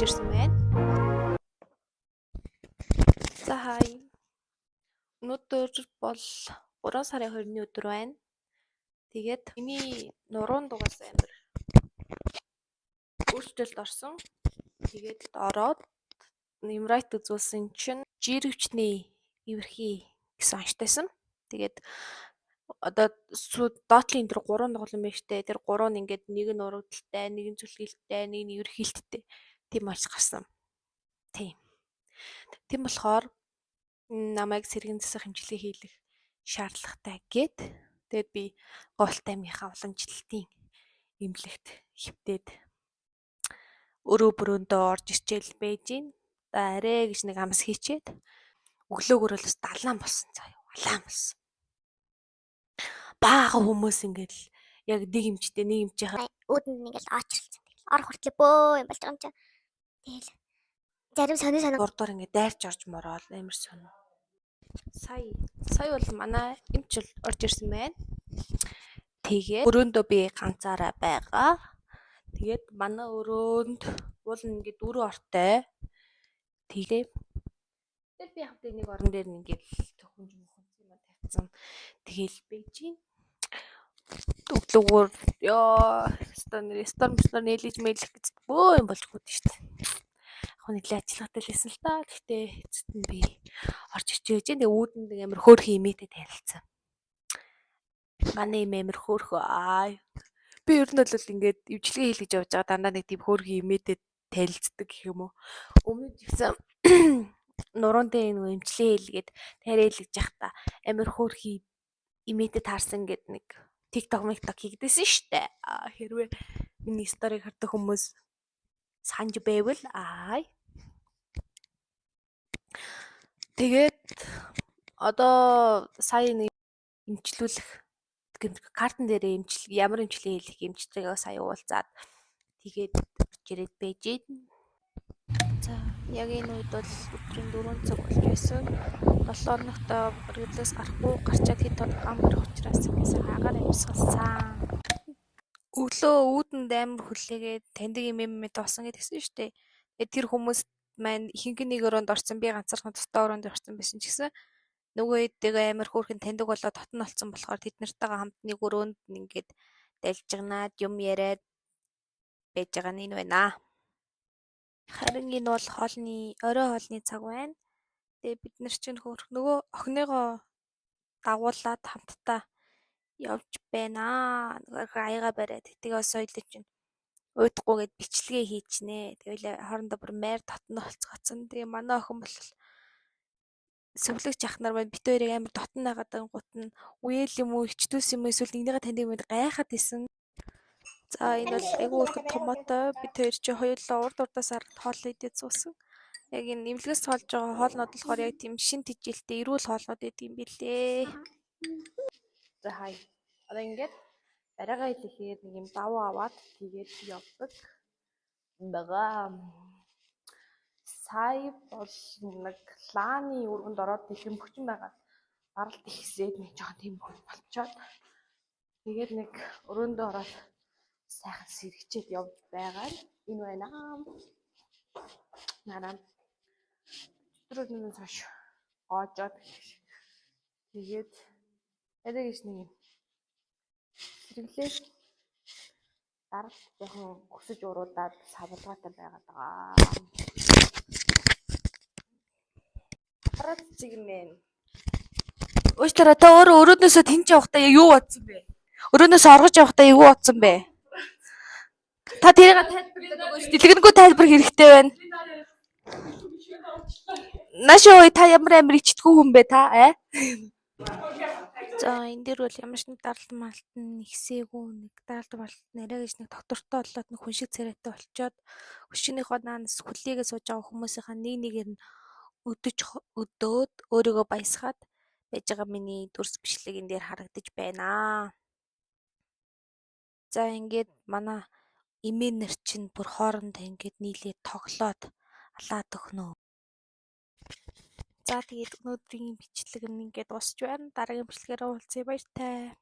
Орж ирсэн байна. За хай. Өнөөдөр бол 3 сарын 20-ны өдөр байна. Тэгээд миний нуруунд угаас амар өөрчлөлт орсон. Тэгээд ороод MRI үзүүлсэн чинь жирөвчний эвэрхий гэсэн онцтойсон. Тэгээд одоо доотлын тэр 3 нугалан байна штэ. Тэр 3 нь ингээд нэг нь урагдaltaй, нэг нь зүлгэлттэй, нэг нь эвэрхийлттэй тийм олж гарсан. Тийм. Тийм болохоор намайг сэргэн засах эмчилгээ хийлэх шаардлагатай гээд тэгээд би Говьт аймгийнхаа уламжлалтын эмнэлэгт хэвтээд өрөө бүрөөндөө орж ирчээл байж гин. Одоо арай гэж нэг амс хийчээд өглөөгөр л бас далаан болсон заа юу. Алаан болсон. Бага хүмүүс ингээд л яг нэг эмчтэй нэг эмчийнхаа Үүдэнд нь ингээл оочирлцсан. Тэгэл орох хүртлээ бөө юм болж байгаа юм чинь. Тэгэл зарим сонин сонин гурдуур ингээд дайрч орж мороол амар сонь. Сая сая бол манай эмч бол орж ирсэн байна. Тэгээд өрөөндөө би ганцаараа байгаа. Тэгээд манай өрөөнд уул нь ингээд дөрөв ортой. Тэгээд тэгэл би хамтаа нэг орон дээр нь ингээд төхөмж мөхөмж юм тавьсан. Тэгэл байж гин. Өглөөгөр ёо ёстой нэр стор мслор нээлж мэлэх гэж бөө юм болж гүд шүү дээ. Яг нэлээ ажиллагатай л байсан л та. Гэхдээ эцэст нь би орж ирчээж гин. Тэгээ үүдэнд нэг амар хөөрхөн имээтэй танилцсан. Манай им амар хөөрхөн аа. Би ер нь бол ингээд ивчлэгээ хийлгэж явж байгаа дандаа нэг тийм хөөрхөн имээтэй танилцдаг гэх юм уу. Өмнө нь ч гэсэн нуруунд дээр нөгөө эмчилгээ хийлгээд тариа хийлгэж явахдаа амар хөөрхөн имээтэй таарсан гэд нэг TikTok микток хийгдээсэн штэ. Хэрвээ миний сториг хардаг хүмүүс санаж байвал аа. Тэгээд одоо сая нэг эмчлүүлэх картан дээр эмчил ямар эмчилгээ хийх эмчтэйгээ сая уулзаад тэгээд орж ирээд байж гин. За яг энэ үед бол өдрийн 4 цаг болж байсан. 7 хоногтой гэрлээс гарахгүй гарчаад хэд хоног гам барих учраас ингээд агаар амьсгалсан. Өглөө үүдэнд амар хүлээгээд таньдаг юм юм дуусан гэдгсэн шүү дээ. Тэгээд тэр хүмүүс маань ихэнх нь нэг өрөөнд орсон, би ганцаархан тусдаа өрөөнд орсон байсан ч гэсэн нөгөө хэдтэйгээ амар хөөрхөн таньдаг болоод дотн олцсон болохоор тэд нартайгаа хамт нэг өрөөнд нь ингээд далжигнаад юм яриад байж байгаа нь энэ байна. Харин энэ бол хоолны орой хоолны цаг байна. Тэгээ бид нар чинь хөөрх нөгөө охиныгоо дагуулад хамтдаа явж байна. Нөгөө аяга бариад тэгээ бас соёлоо чинь уйдахгүйгээд бичлэгээ хийчнэ. Тэгэл хоорондоо бүр майр дотн олцгоцсон. Тэгээ манай охин бол сувлагч ах нар маань бит хоёрыг амар дотн байгаад ангууд нь үеэл юм уу, ичдүүс юм уу эсвэл нэгнийгээ таньдаг юм гайхаад исэн. За энэ бол айгүй өөрхөн томоотой. Бид хоёр чи хоёулаа урд урдаас хоол идээд суусан. Яг энэ эмнэлгээс хоолж байгаа хоолнууд болохоор яг тийм шин тэжээлтэй эрүүл хоолнууд байдаг юм билээ. За хай. Одоо ингээд барайгаа илэхээр нэг юм давуу аваад тэгээд явдаг байгаа. Сая бол нэг лааны өргөнд ороод дэлгэн бөчөн байгаад баралт ихсээд нэг жоохон тийм болчоод тэгээд нэг өрөөндөө ороод сайхан сэргчээд явж байгаа нь энэ байна. Нараа. Өдрөөс хойш гоожоод тэгээд арай гэж нэг юм сэргэлээ даралт жоохон өсөж уруудаад савлгаатай байгаад байгаа. Аппарат цэг юм байна. Уучлаарай та өөрөө өрөөнөөсөө тэнч явахдаа юу бодсон бэ? Өрөөнөөсөө оргож явахдаа юу бодсон бэ? Та тэрийг тайлбарлаад өгөөч. Дэлгэрэнгүй тайлбар хэрэгтэй байна. Наашаа ой та ямар амар ичдэггүй хүн бэ та аа? За энэ дээр бол ямар ч нэг даралт малт нь ихсээгүй нэг даралт малт нь арай гэж нэг доктортой болоод нэг хүн шиг царайтай болчоод хөшөөнийхөө наанаас хүлээгээ сууж байгаа хүмүүсийнхаа нэг нэгээр нь өдөж өдөөд өөрийгөө баясгаад байж байгаа миний дүрс бичлэг энэ дээр харагдаж байна. За ингээд манай эмээнэр чинь бүр хоорондоо ингээд нийлээд тоглоод алаад өгнө. За тэгээд өнөөдрийн бичлэг нь ингээд дуусч байна. Дараагийн бичлэгээр уулзъя. Баяртай.